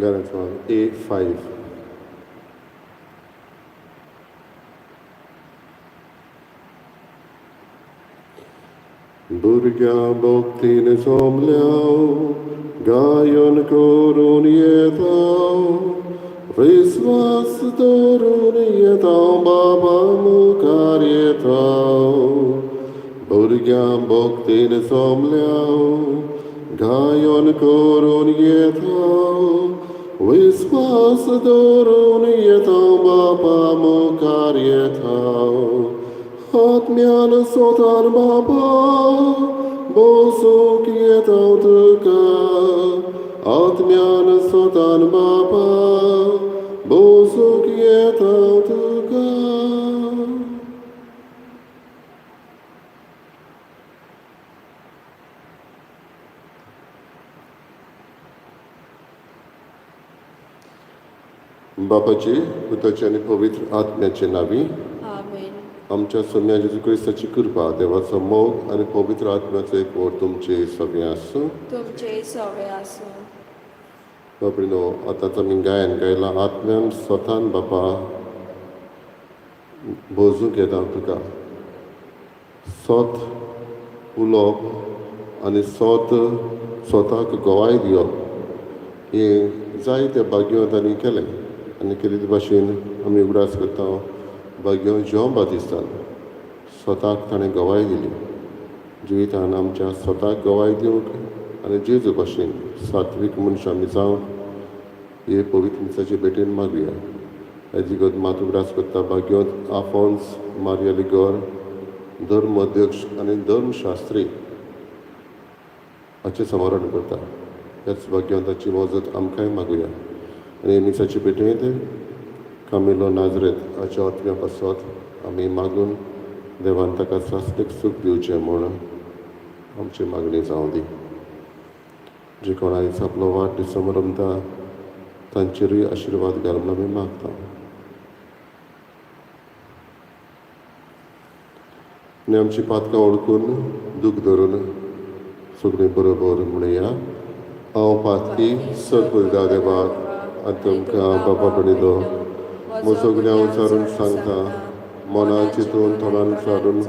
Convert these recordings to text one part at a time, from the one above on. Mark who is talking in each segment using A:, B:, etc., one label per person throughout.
A: गाण्याचो A5. भुरग्यां भक्तीन जमल्या गायन करून येता, विस्वास धरून येता, बाबा मुखार येता. भुरग्यां भक्तीन जमल्या गायन करून येता, विस्वास धरून येता, बाबा मुखार येता. आत्म्यान सोतान बाबा बसूंक येता तुका, आत्म्यान सोतान बाबा बसूंक येता तुका. बापाचे, पुताचे आनी पवित्र आत्म्याचे नांवी.
B: आमेन.
A: आमच्या सोम्या जेजू क्रिस्ताची कृपा, देवाचो मोग आनी पवित्र आत्म्याचो एकवट तुमचे सगळें आसूं.
B: तुमचे सवे आसूं.
A: बापडिनो, आतांच आमी गायन गायलां, आत्म्यान स्वतान बापा भोजूंक येता तुका. सोत उलोवप आनी सोत स्वताक गवाय दिवप हें जायत्या भाग्यो तांणी केलें आनी केल्ले भाशेन आमी उगडास करता भाग्यो जेव बातिस्तान स्वताक ताणें गवाय दिली. जिवितान आमच्या स्वताक गवाय दिवंक आनी जेजू भाशेन सात्वीक मनशां आमी जावंक हे पवित्र मिसाचे भेटेन मागुया. हेजी मात उगडास करता भाग्योंत आफोन्स मारिया लिगोर, धर्म अध्यक्ष आनी धर्मशास्त्री हाचें स्मरण करता. ह्याच भाग्यवंताची मजत आमकांय मागुया आनी मिसाचे भेटेंत कामिलो नाजरेत हाच्या आत्म्या पासत आमी मागून देवान ताका सासणीक सूख दिवचें म्हूण आमची मागणी जावं दी. जे कोण आयज आपलो वाडदीस समारंभता तांचेरूय आशिर्वाद घाल म्हूण आमी मागता. आनी आमची पातकां वळखून दूख धरून सगळीं बरोबर म्हणया. हांव पातकी सरपुरदा देवाक आनी तुमकां बाबा भणिलो म्हजो गुन्यांव उचारून सांगता, मनान चिंतून तोंडान चारून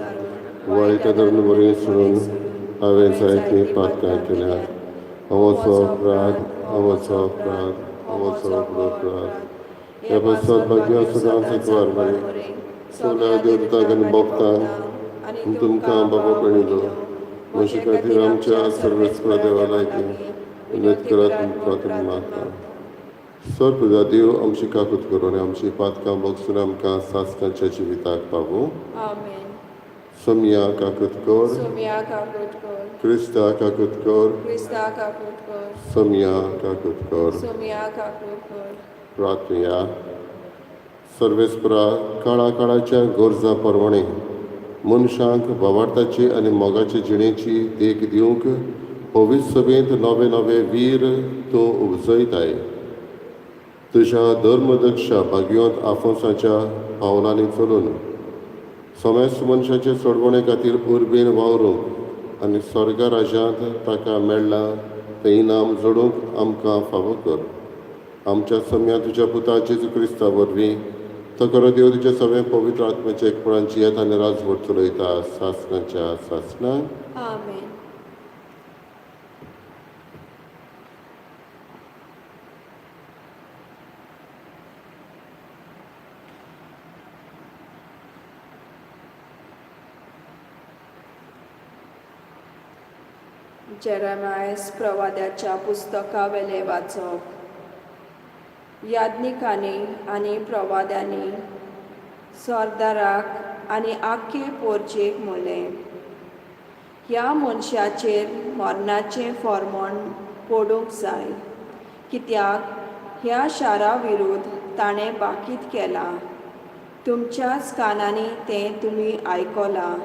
A: वायट धरून बरें सोडून हांवें जायतीं पातकां केल्यात. हांवचो अपराध, हांवचो अपराध, हांवचो अपराध. ह्या पासत भाग्य सदांच एकवार बरें सगळ्या देवताक आनी भक्तांक आनी तुमकां बाबा भणिलो म्हजे खातीर आमच्या सर्वेस्पर देवा लागीं विनंती करात तुमकां तुमी मागता. सर तुजा देव आमची काकूत करून आमची पातकां बगसून आमकां सासणाच्या जिविताक पावूं.
B: आमेन.
A: सोमया काकूत कर.
B: सोमया काकूत कर.
A: क्रिस्ता काकूत कर.
B: क्रिस्ता काकूत कर.
A: सोमया काकूत कर.
B: सोमया काकूत कर.
A: प्रार्थया. सर्वेस्परा, काळा काळाच्या गरजां प्रमाणे मनशांक भावार्थाची आनी मोगाचे जिणेची देख दिवंक पवित्र सभेंत नवे नवे वीर तूं उपजयताय. तुज्या धर्मदक्षा भाग्योंत आफोंसाच्या पावलांनी चलून समेस्त मनशाचे सोडवणे खातीर उर्बेन वावरूंक आनी स्वर्ग राज्यांत ताका मेळ्ळां तें इनाम जोडूंक आमकां फावो कर. आमच्या सम्या तुज्या पुता जेजू क्रिस्ता वरवीं, तो खरो देव तुज्या सगळें पवित्र आत्म्याच्या एकपणान जियेत आनी राजवट चलयता सासणाच्या सासणां.
B: आमेन. जेरेमायस प्रवाद्याच्या पुस्तकावेलें वाचप. याज्ञिकांनी आनी प्रवाद्यांनी सरदाराक आनी आख्खे पोरचेक म्हणलें, ह्या मनशाचेर मरणाचें फॉर्मण पडूंक जाय, कित्याक ह्या शारा विरुद्ध ताणें बाकीत केलां. तुमच्याच कानांनी तें तुमी आयकलां.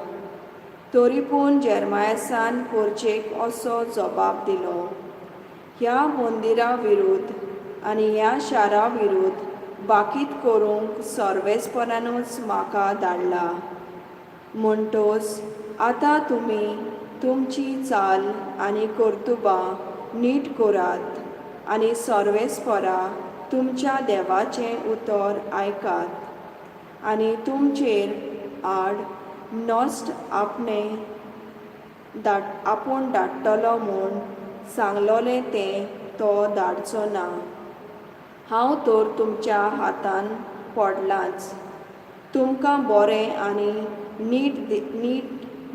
B: तरी पूण जेरमायसान पोरचेक असो जबाब दिलो, ह्या मंदिरा विरुद्ध आनी ह्या शारा विरुद्ध बाकीत करूंक सर्वेस्परानूच म्हाका धाडला. म्हणटोच आतां तुमी तुमची चाल आनी कर्तुबां नीट करात आनी सर्वेस्परा तुमच्या देवाचें उतर आयकात आनी तुमचेर आड नश्ट आपणें धाड आपूण धाडटलो म्हूण सांगलोलें तें तो धाडचो ना. हांव तर तुमच्या हातान पडलांच. तुमकां बरें आनी नीट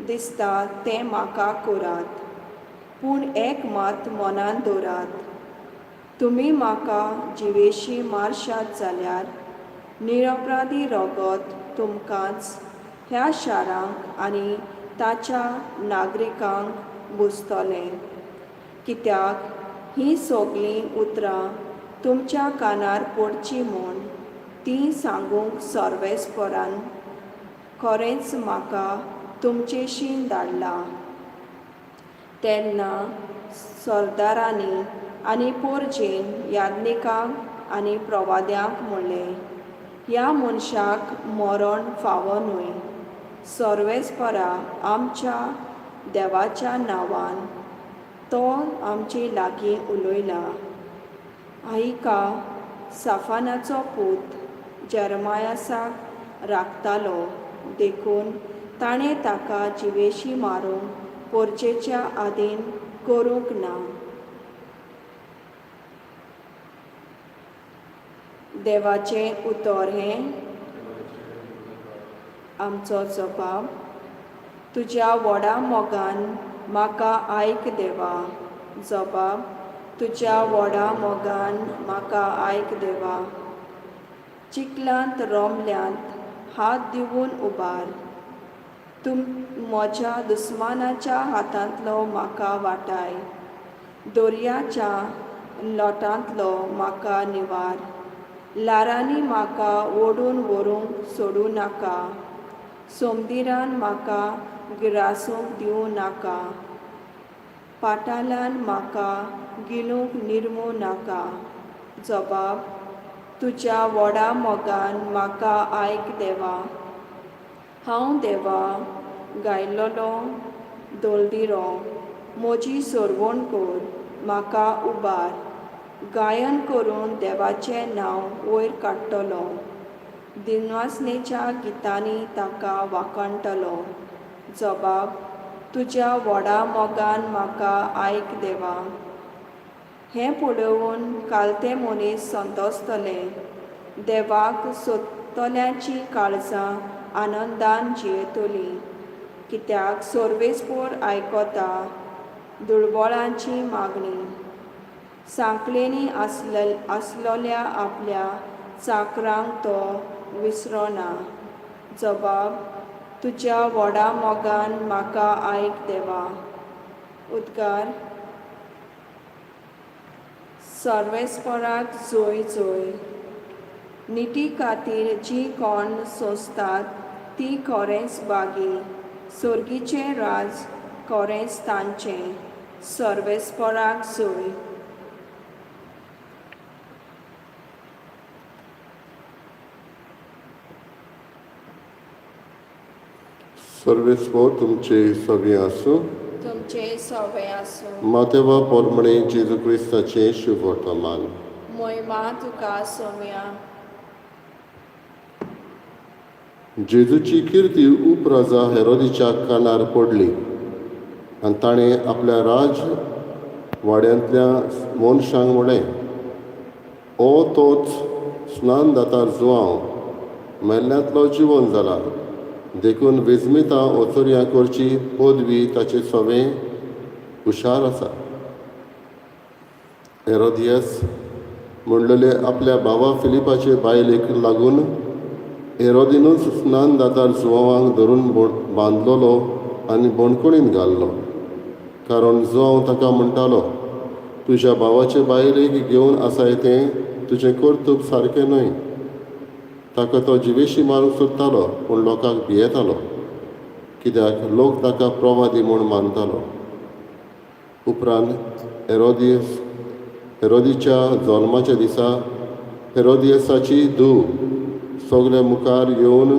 B: दिसता तें म्हाका करात, पूण एक मात मनान दवरात, तुमी म्हाका जिवेशी मारशात जाल्यार निरपराधी रगत तुमकांच ह्या शारांक आनी ताच्या नागरिकांक बुजतलें. कित्याक हीं सगळीं उतरां तुमच्या कानार पडचीं म्हूण तीं सांगूंक सर्वेस्परान खरेंच म्हाका तुमचेशी धाडला. तेन्ना सरदारांनी आनी पोरजेन याज्ञिकांक आनी प्रवाद्यांक म्हणलें, ह्या मनशाक मरण फावो न्हय. सर्वेस्परा आमच्या देवाच्या नांवान तो आमचे लागीं उलयला. आयिका साफानाचो पूत जेरमायासाक राखतालो, देखून ताणें ताका जिवेशी मारूंक पोरचेच्या आदीन करूंक ना. देवाचें उतर हें आमचो जबाब. तुज्या व्हडा मोगान म्हाका आयक देवा. जबाब. तुज्या व्हडा मोगान म्हाका आयक देवा. चिखलांत रोमल्यांत हात दिवन उबार. तुम म्हज्या दुस्मानाच्या हातांतलो म्हाका वाटाय. दर्याच्या लोटांतलो म्हाका निवार. ल्हारांनी म्हाका ओडून व्हरूंक सोडूं नाका. सोमदिरान म्हाका गिरासूंक दिवं नाका. पाटालान म्हाका गिळूंक निर्मूं नाका. जबाब. तुज्या व्हडा मोगान म्हाका आयक देवा. हांव देवा गायलोलो दोलदिरो, म्हजी सरवण कर, म्हाका उबार. गायन करून देवाचें नांव वयर काडटलो. दिनवासनेच्या गितांनी ताका वाखाणटलो. जबाब. तुज्या व्हडा मोगान म्हाका आयक देवा. हें पळोवन कालते मनीस संतोसतले. देवाक सोदतल्यांचीं काळजां आनंदान जियेतलीं. कित्याक सर्वेस्पोर आयकता दुर्बळांची मागणी. सांकळेंनी आसलोल्या आपल्या चाकरांक तो विसरना. जबाब. तुज्या व्हडा मोगान म्हाका आयक देवा. उद्गार. सर्वेस्पराक जय जय. निती खातीर जीं कोण सोंसतात तीं खरेंच भागी. सर्गीचें राज खरेंच तांचें. सर्वेस्पराक जय.
A: सर्वेस्पोर तुमचे सगळें आसूं.
B: तुमचे सवे आसूं.
A: मातेवा पोरमणे जेजू क्रिस्ताचें शुभ वर्तमान.
B: मोहिमा तुका सोम्या.
A: जेजूची किर्ती उपराजा हेरोदीच्या कानार पडली आनी ताणें आपल्या राज वाड्यांतल्या मनशांक म्हणलें, ओ तोच स्नान दातार जुवांव मेल्ल्यांतलो जिवन जाला, देखून विजमितां ओचोरयां करची पदवी ताचे सवें हुशार आसा. हेरोदियस म्हणलेले आपल्या भावा फिलिपाचे बायलेक लागून हेरोदिनूच स्नान दातार जुवांवाक धरून बांदलोलो आनी बणकोणीन घाल्लो. कारण जुवांव ताका म्हणटालो, तुज्या भावाचे बायलेक घेवन आसाय तें तुजें कर्तूब सारकें न्हय. ताका तो जिवेशी मारूंक सोदतालो, पूण लोकांक भियेतालो, कित्याक लोक ताका प्रवादी म्हूण मानतालो. उपरांत हेरोदीच्या जल्माच्या दिसा हेरोदियसाची धूव सगल्या मुखार येवन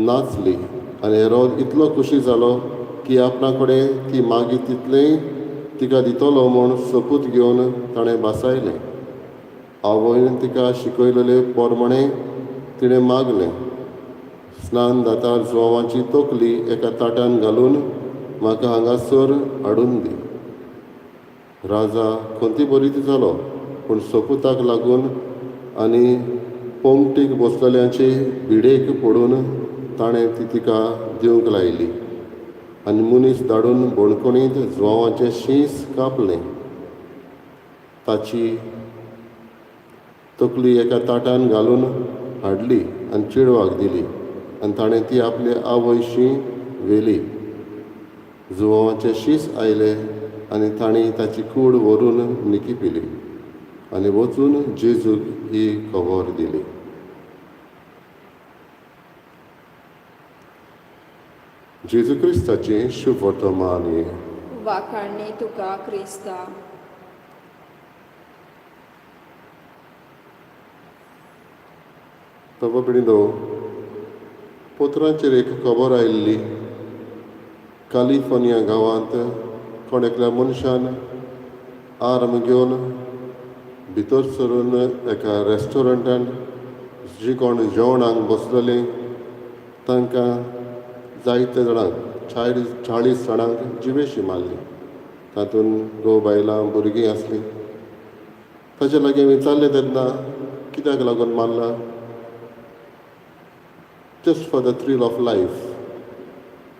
A: नाचली आनी हेरोद इतलो खोशी जालो की आपणा कडेन ती मागीर तितलेंय तिका दितलो म्हूण सोपूत घेवन ताणें भासायलें. आवयन तिका शिकयलेले पोरमाणें तिणें मागलें. स्नान दातार जुवांवाची तकली एका ताटान घालून म्हाका हांगासर हाडून दी. राजा खंती बरीत जालो, पूण सोपुताक लागून आनी पंक्तीक बसलेल्यांचे भिडेक पडून ताणें ती तिका दिवंक लायली आनी मनीस धाडून बणकणींत जुवांवाचें शींस कापलें. ताची तकली एका ताटान घालून हाडली आनी चेडवाक दिली आनी ताणें ती आपले आवयशी व्हेली. जुवांवाचे शीस आयले आनी तांणी ताची कूड व्हरून निकी पिली आनी वचून जेजूक ही खबर दिली. जेजू क्रिस्ताचें शुभ वर्तमान.
B: वाखाणणी तुका क्रिस्ता.
A: बाबा भयणीनो, पत्रांचेर एक खबर आयिल्ली. कालिफोर्निया गांवांत कोण एकल्या मनशान आर्म घेवन भितर सरून एका रेस्टॉरंटान जी कोण जेवणाक बसलेलीं तांकां जायते जाणांक 40 जाणांक जिवेशी मारली. तातूंत घोव बायलां भुरगीं आसलीं. ताचे लागीं विचारलें तेन्ना कित्याक लागून मारला? Just for the thrill of life.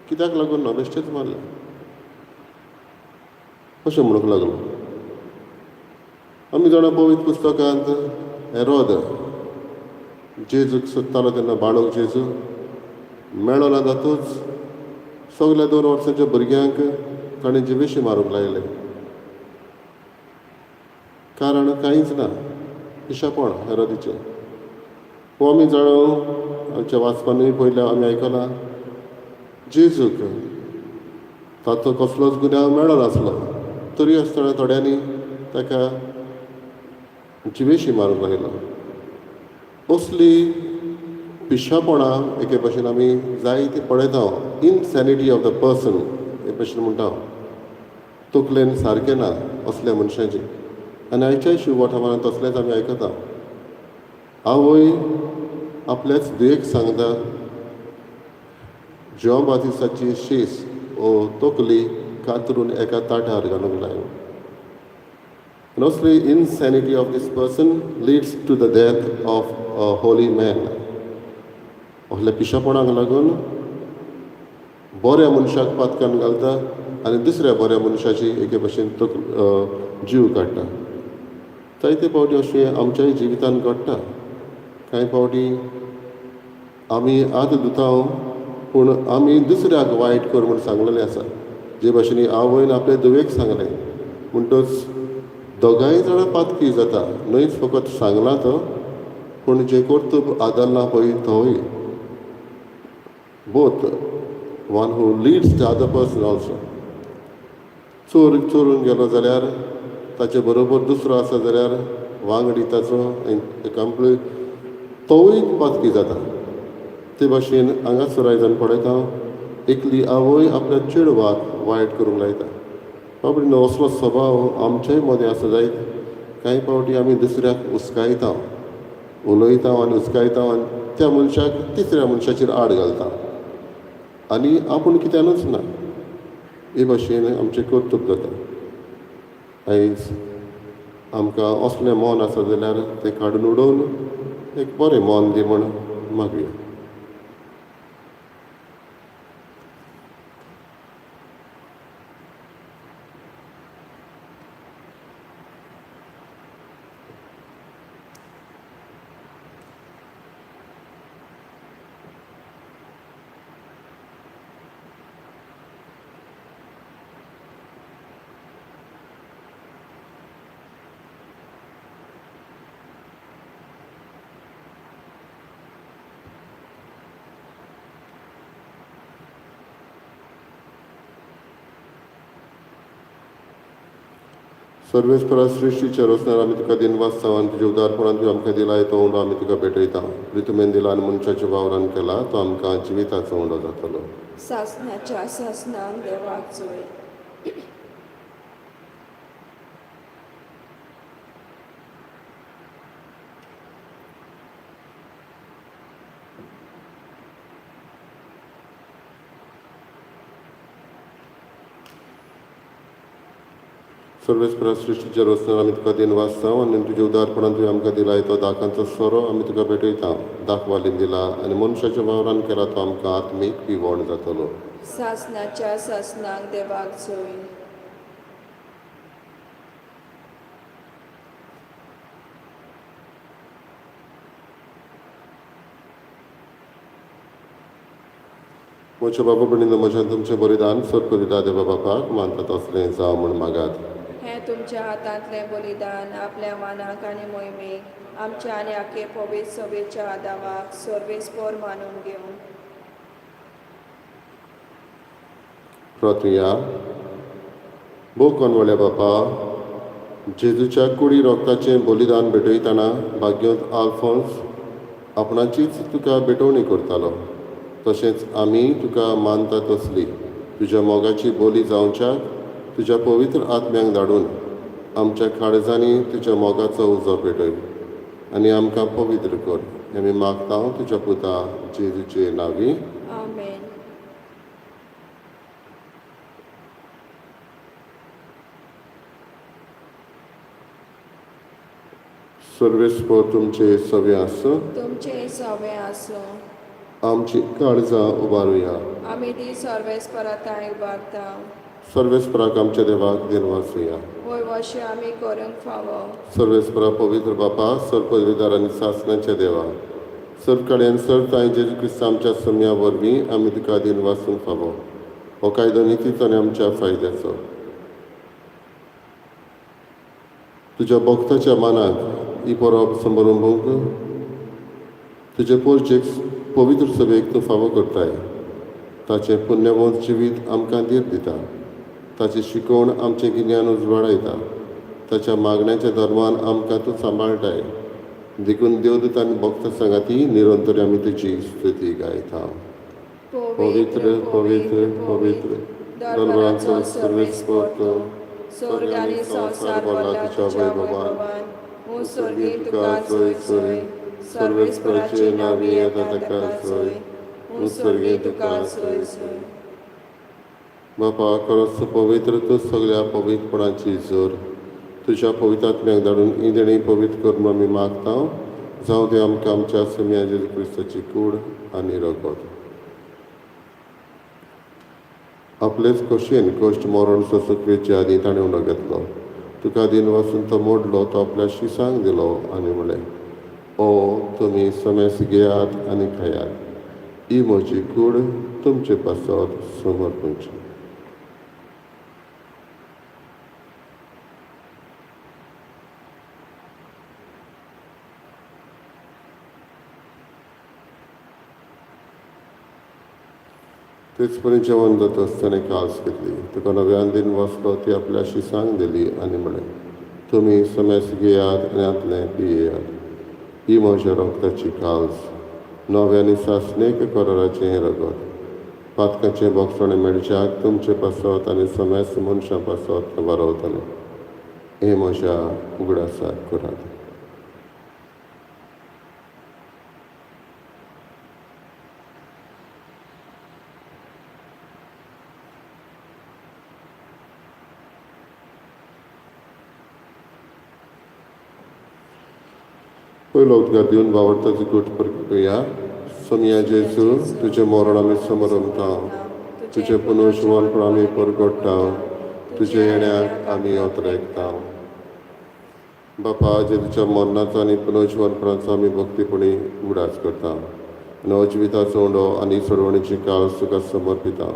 A: कित्याक लागून ना, बेश्टेच मारलें अशें म्हणूंक लागलो. आमी जाणा पवित्र पुस्तकांत हेरोद जेजूक सोदतालो तेन्ना बाळक जेजू मेळो ना जातूच सगल्या 2 वर्सांच्या भुरग्यांक ताणें जिवेशी मारूंक लायलें. कारण कांयच ना, पिशेपण हेरोदीचें. हो आमी जाणा, आमच्या वाचपानूय पयल्या आमी आयकलां, जेजूक ताचो कसलोच गुन्यांव मेळनासलो तरी आसतना थोड्यांनी ताका जिवेशी मारूंक लायलो. असली पिशेपणां एके भाशेन आमी जायती पळयता. इनसॅनिटी ऑफ the person हे भाशेन म्हणटा, तकलेन सारकें ना असल्या मनशाचें. आनी आयच्याय शिववाठारांत तसलेंच आमी आयकता. आवय आपल्याच धुयेक सांगता, जुवांव बातिस्ताची शीस ओ तकली कातरून एका ताटार घालूंक लाय. And असली insanity of this person leads to the death of a holy man. असल्या पिशेपणाक लागून बऱ्या मनशाक पातकान घालता आनी दुसऱ्या बऱ्या मनशाची एके भशेन जीव काडटा. जायते फावटी अशें आमच्याय जिवितान घडटा. कांय फावटी आमी आत धुता पूण आमी दुसऱ्याक वायट कर म्हूण सांगलेलें आसा. जे भाशेन आवयन आपल्या धुवेक सांगलें म्हणटच दोगांय जाणां पातकी जाता. न्हयच फकत सांगलां तो, पूण जें कर्तुब आदारलां पळय तोय. Both one who leads the other person also. चोर चोरून गेलो जाल्यार ताचे बरोबर दुसरो आसा जाल्यार वांगडी ताचो कंप्लीट तोवूय पातकी जाता. ते भाशेन हांगासर आयज आमी पळयता एकली आवय आपल्या चेडवाक वायट करूंक लायता. बाबडीनो, असलो स्वभाव आमच्याय मदें आसा जायत. कांय फावटी आमी दुसऱ्याक हुस्कायता, उलयता आनी हुस्कायता आनी त्या मनशाक तिसऱ्या मनशाचेर आड घालता आनी आपूण कित्यानूच ना. हे भाशेन आमचें कर्तुब जाता. आयज आमकां असलें मन आसा जाल्यार तें काडून उडोवन एक बरें मन दी म्हूण मागया. सर्वेस्परा सृश्टीच्या रचणार आमी तुका दिनवास आनी तुज्या उदारपणान तुवें आमकां दिला तो उंडो आमी तुका भेटयता. प्रितुमेन दिला आनी मनशाच्या वावरान केला तो आमकां जिविताचो उंडो जातलो.
B: सासणाच्या सासणान देवाक जोय.
A: सर्वेस्परा सृश्टीच्या रचणार आमी तुका दिन वाचता आनी तुज्या उदारपणान तुवें आमकां दिला तो दाकांचो सोरो आमी तुका भेटयता. दाखवालीन दिला आनी मनशाच्या वावरान केला तो आमकां आत्मीक पिवण जातलो.
B: सासणाच्या सासणाक देवाक जोय.
A: म्हज्या बाबा भयणीनो, म्हज्यान तुमचें बलिदान सर करिता देवा बापाक मानता तसलें जावं म्हूण मागात.
B: हें तुमच्या हातांतलें बलिदान आपल्या मानाक आनी मोहिमेक आमच्या आनी आखे पवित्र सभेच्या आदावाक सर्वेस्पोर मानून घेवं.
A: प्रार्थुया. भोव कोनवळ्या बापा, जेजूच्या कुडी रोगताचें बलिदान भेटयतना भाग्यवंत आल्फोन्स आपणाचीच तुका भेटवणी करतालो, तशेंच आमी तुका मानता तसली तुज्या मोगाची बोली जावच्याक तुज्या पवित्र आत्म्यांक धाडून आमच्या काळजांनी तुज्या मोगाचो उजो पेटय आनी आमकां पवित्र कर. हें आमी मागता तुज्या पुता जेजूचे नांवी.
B: आमेन.
A: सर्वेस्पर तुमचे सगळे आसूं.
B: तुमचें सवें आसूं.
A: आमची काळजां उबारुया.
B: आमी ती सर्वेस्परा तांय उबारता.
A: सर्वेस्पराक आमच्या देवाक दिनवासुया.
B: वय वशें आमी करूंक फावो.
A: सर्वेस्परा पवित्र बापा, सर पदवीदार आनी सासणाच्या देवा, सर कडेन सर तांय जेजू क्रिस्त आमच्या सम्या वरवीं आमी तुका दिनवासूंक फावो. हो कायदो नितीचो आनी आमच्या फायद्याचो. तुज्या भक्ताच्या मानाक ही परब समारंभूंक तुजे पोरचेक पवित्र सभेक तूं फावो करताय. ताचें पुण्यवंत जिवीत आमकां धीर दिता. ताची शिकवण आमचें गिन्यान उजवाडायता. ताच्या मागण्याच्या धर्मान आमकां तूं सांबाळटाय. देखून देवदूत आनी भक्त सांगाती निरंतर आमी तुजी स्तुती गायता. पवित्र पवित्र पवित्र दरबारांचो सर्वेस्पर तूं,
B: स्वर्ग आनी संवसार भरला तुज्या वैभवान. स्वर्गी तुका जोय जोय, सर्वेस्पराचे नांवी येता ताका जोय. स्वर्गी तुका जोय जोय.
A: बापा, खरोच पवित्र तूं सगळ्या पवित्रपणाची जोर. तुज्या पवित्र आत्म्याक धाडून ही देणी पवित्र करून आमी मागता. जावं तें आमकां आमच्या सम्या जेजू क्रिस्ताची कूड आनी रगत. आपलेच खोशयेन कश्ट मरण सोंसूंक वेचे आदीं ताणें उणो घेतलो. तुका दिन वासून तो मोडलो, तो आपल्या शिसांक दिलो आनी म्हणलें, ओ तुमी समेस घेयात आनी खायात, ही म्हजी कूड तुमचे पासत समर्पणची. तेच परी जेवण जाता आसतना कास घेतली, तुका नव्यान दिन वाचलो, ती आपल्या शिसांक दिली आनी म्हणलें, तुमी समेस घेयात आनी हांतलें पियेयात, ही म्हज्या रगताची काल्स, नव्या आनी सासणेक कराराचें हें रगत, पातकाचें बोगसणें मेळच्याक तुमचे पासत आनी समेस्त मनशां पासत बरोवतलें. हें म्हज्या उगडासाक करात. पयलो उद्गार दिवन बावडताचो गुट परकटुया. सोमया जेजू, तुजें मरण आमी समरमता, तुजें पुनर्जिवनपण आमी परगट्टा, तुजें येण्याक आमी अतरेकता. बापा, जेजूच्या मरणाचो आनी पुनर्जिवनपणाचो आमी भक्तीपणी उगडास करता आनी अजिविताचो उंडो आनी सोडवणीची काळ तुका समर्पिता.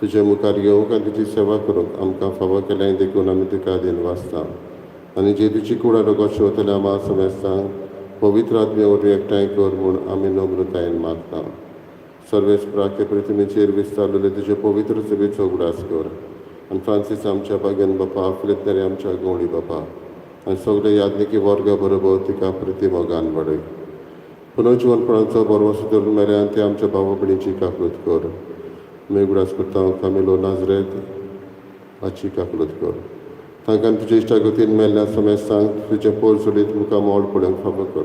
A: तुजे मुखार येवंक आनी तुजी सेवा करूंक आमकां फावो केल्याय देखून आमी तुका दिनवासता. आनी जेजूची कुडा रगत शेवतल्या आमा समेस्तांक पवित्र आत्मे वरवीं एकठांय कर म्हूण आमी नम्रतायेन मागता. सर्वेस्पराक पृथ्वीचेर विस्तारलेले तुजे पवित्र सभेचो उगडास कर आनी फ्रांसीस आमच्या भाग्यान बापा, फिलिप आमच्या गवळी बापा आनी सगळे याज्ञिकी वर्गा बरोबर तिका प्रतिमोगान वाडय. पुनर्जिवनपणाचो बरवसो धरून मेल्यान ते आमच्या भाव भयणीची काकळूत कर. आमी उगडास करता कामिलो नाजरेत हाची काकळूत कर. तांकां तुज्या इश्टागतीन मेल्ल्या समेस्तांक तुजें पोर सोडीत मुखार मोड पडूंक फावो कर.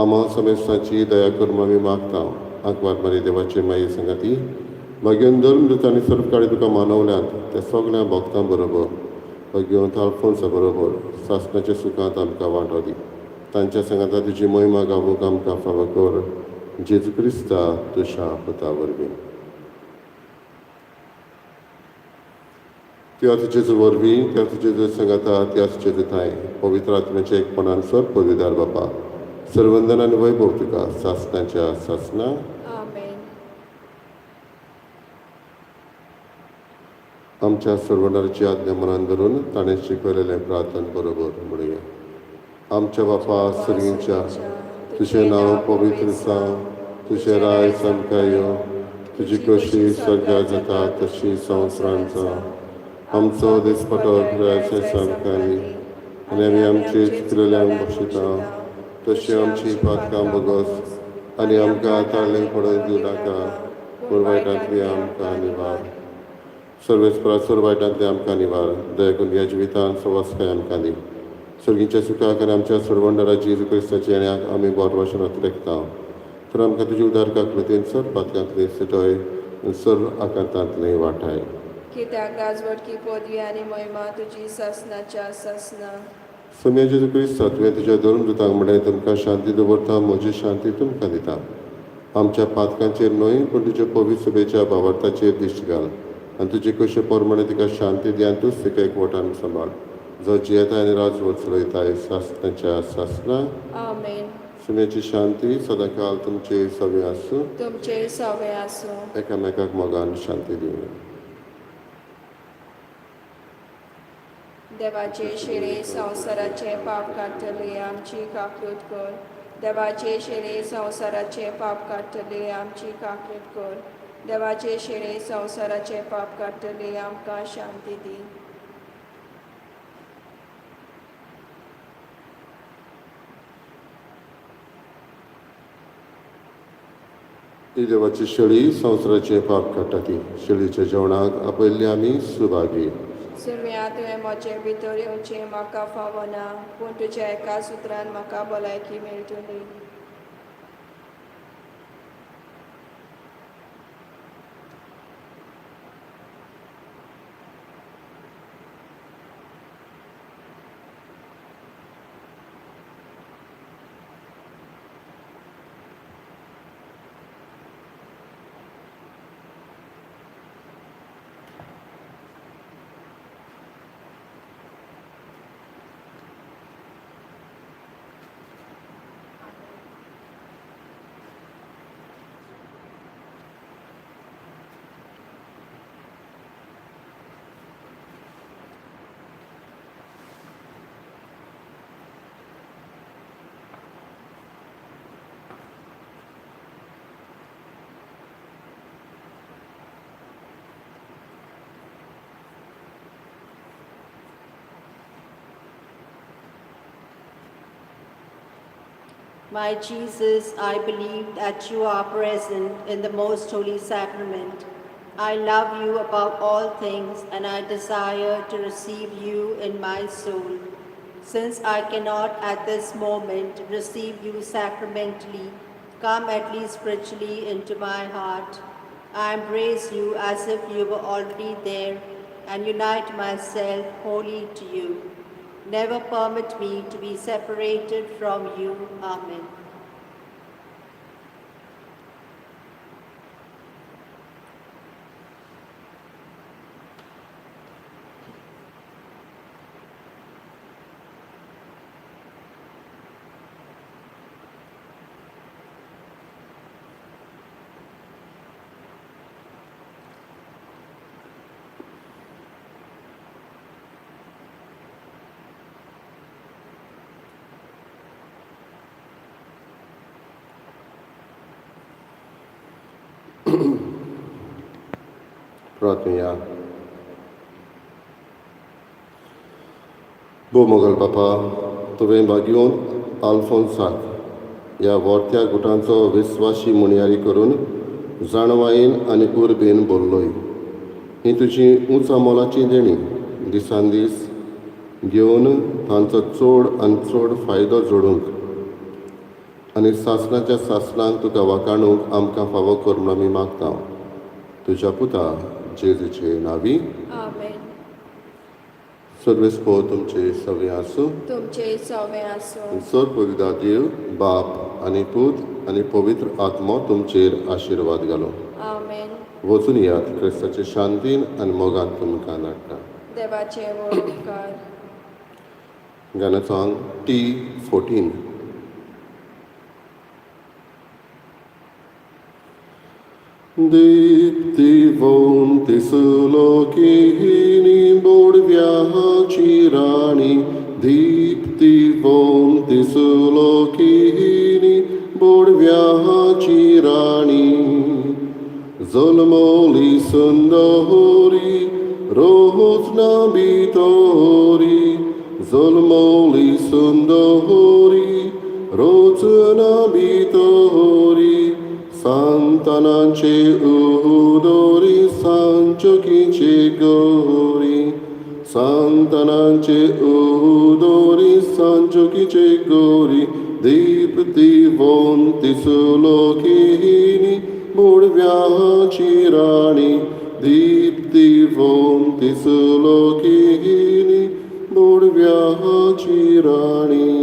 A: आमा समेस्तांची दया कर आमी मागता. आंकवार मारी देवाचे माये सांगाती भाग्यान धर्म आनी सर्वकाळी तुका मानवल्यात त्या सगळ्या भक्तां बरोबर भगवंत आल्फोन्सा बरोबर सासणाच्या सुखांत आमकां वांटो दी. तांच्या सांगाता तुजी मोहिमा गावूंक आमकां फावो कर, जेजू क्रिस्ता तुज्या पुता वरवीं. त्याच जेजू वरवीं, त्याच जेजू सांगाता, त्याच जेजू थांय पवित्र आत्म्याच्या एकपणान सर पविदार बापा, सर्वंदन आनी वैभव तुका सासणाच्या सासना.
B: आमेन.
A: आमच्या सर्वणाची आज्ञा मनान धरून ताणें शिकयलेलें प्रार्थन बरोबर म्हणुया. आमच्या बापा सर्गीच्या, तुजें नांव पवित्र जावं, तुजें राय आमकां यो, तुजी कशी स्वर्गार जाता तशी संवसारांत जावं. आमचो दिसपटो आमकां दी, आनी आमी आमचे चुकलेल्यांक बक्षिता तशी आमची पातकां बगस, आनी आमकां ताळें पडून दिवं नाका, पूण वायटांतली आमकां निवार. सर्वेस्परा सर्व वायटांतली आमकां निवार. दया करून ह्या जिवितांत सवासकाय आमकां दी. सर्गीच्या सुखाक आनी आमच्या सर्वंडराची जेजू क्रिस्ताच्या येण्याक आमी बोट वाशनात रेखता. तर आमकां तुजी उदार काकळतीन सर पातकांतले सुटय आनी सर्व आकांतांतले वाटाय.
B: कित्याक राजवटकी पदवी आनी महिमा तुजी सासनाच्या सासना.
A: सोम्या जेजू क्रिस्ता, तुवें तुज्या धर्मदूतांक म्हणलें, तुमकां शांती दवरता, म्हजी शांती तुमकां दिता. आमच्या पातकांचेर न्हय, पूण तुज्या पवित्र सभेच्या भावार्थाचेर दिश्ट घाल आनी तुजे कशे प्रमाणे तिका शांती दी आनी तूंच तिका एकवटान सांबाळ, जो जियेता आनी राजवट चलयताय सासनाच्या सासना.
B: आमेन.
A: सुम्याची शांती सदांकाल तुमचे सगळे आसूं.
B: तुमचे सवे आसूं.
A: एकामेकाक मोगान शांती दिवया.
B: देवाचे शिरे संवसाराचे पाप काडटले, आमची काकूत कर. देवाचे शिरे संवसाराचे पाप काडटले, आमची काकूत कर. देवाचे शिरे संवसाराचे पाप काडटले, आमकां शांती दी.
A: ही देवाची शेळी संवसाराचे पाप काडटा ती. शेळीच्या जेवणाक आपयल्ली आमी सुभागी.
B: सुरव्या, तुवें म्हजे भितर येवचें म्हाका फावना, पूण तुज्या एका सुत्रान म्हाका भलायकी मेळटली.
C: My Jesus, I believe that you are present in the most holy sacrament. I love you above all things, and I desire to receive you in my soul. Since I cannot at this moment receive you sacramentally, come at least spiritually into my heart. I embrace you as if you were already there and unite myself wholly to you. Never permit me to be separated from you. Amen.
A: प्रार्थया. भोव मोगल बापा, तुवें भाग्योन आल्फोन्साक ह्या वर्त्या गुटांचो विस्वाशी मुणयारी करून जाणवायेन आनी उर्बेन बोल्लोय. ही तुजी उंचा मोलाची देणी दिसान दीस घेवन तांचो चड आनी चड फायदो जोडूंक आनी सासणाच्या सासणांक तुका वाखाणूंक आमकां फावो कर म्हूण आमी मागता, तुज्या पुता जेजूचे नावी.
B: आमेन.
A: सर्वेस्पोर तुमचे सगळे आसूं.
B: तुमचे सवे आसूं.
A: सर पवित्र देव बाप आनी पूत आनी पवित्र आत्मो तुमचेर आशिर्वाद घालो.
B: आमेन.
A: वचून यात, क्रिस्ताचे शांतीन आनी मोगान तुमकां नाडटा.
B: देवाचे व्हड उपकार.
A: गाणं song T 14. दीप्तिवंती सुलोकिनी बोडव्याची राणी, दीप्तिवंती सुलोकिनी बोडव्याची राणी, जल्मली सुंदरी रोजना भितरी, जल्मली सुंदरी रोजना भितरी, सांतानाचे उदोरी सांचोकीचे गोरी, सांतानाचे उदोरी सांचोकीचे गोरी, दीप्तिवंती सुलोकिनी बोडव्याची राणी, दीप्तिवंती सुलोकिनी बोडव्याची राणी.